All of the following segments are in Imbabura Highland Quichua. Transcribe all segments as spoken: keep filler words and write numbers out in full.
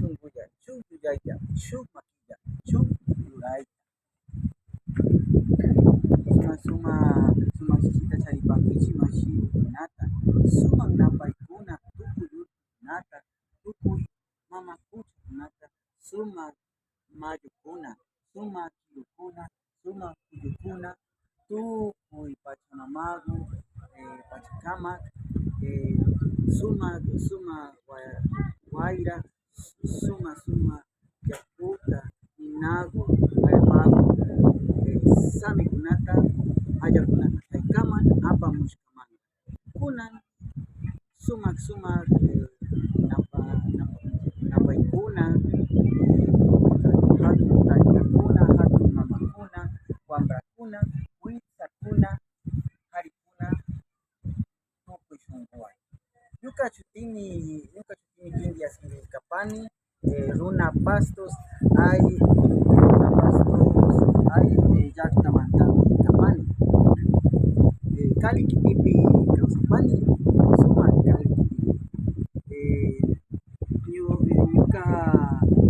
shunkulla, shuk yuyaylla, shuk makilla, shuk yuraylla. Suma, suma, suma shishita charipankichik mashikunata, sumak napaykuna, tukuy urkukunata, tukuy mama kuchakunata, sumak mayukuna, sumak kirukuna, sumak kullukuna, tukuy Pachamamagu, eh, Pachakama, eh, sumak, sumak wa-, wayra, sumak, sumak yakuta, ninagu, allpagu, eh, samikunata, ayakunata kaykaman apamushkamanta. Kunan sumak, sumak, eh, napa-, napa-, napaykuna, eh, hatun taytakuna, hatun mamakuna, wambrakuna, witsakuna, karikuna, tukuy shunkuwan. Ñuka shutimi, ñuka shutimi Kindia Siri kapani, eh, runa Pastos, ay, runa Pastos, ay, eh, llaktamantami kapani. Eh, Cali kitipi kawsapani, sumak Cali kitipi. Eh, ñu-, eh, ñuka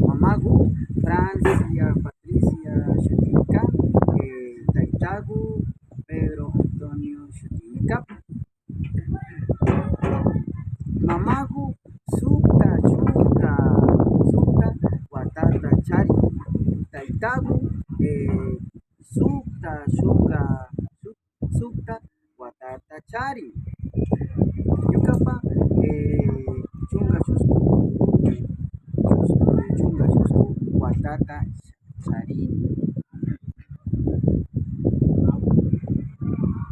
mamagu, Francia Patricia shutimi kan, eh, taytagu, Pedro Antonio shutimi kapan. Mamagu sukta chunka, sukta watata charin. Taytagu, eh, sukta chunka, suk-, sukta watata charin. Ñukapa, eh, chunka chusku, chusku, chunka chusku watata charini.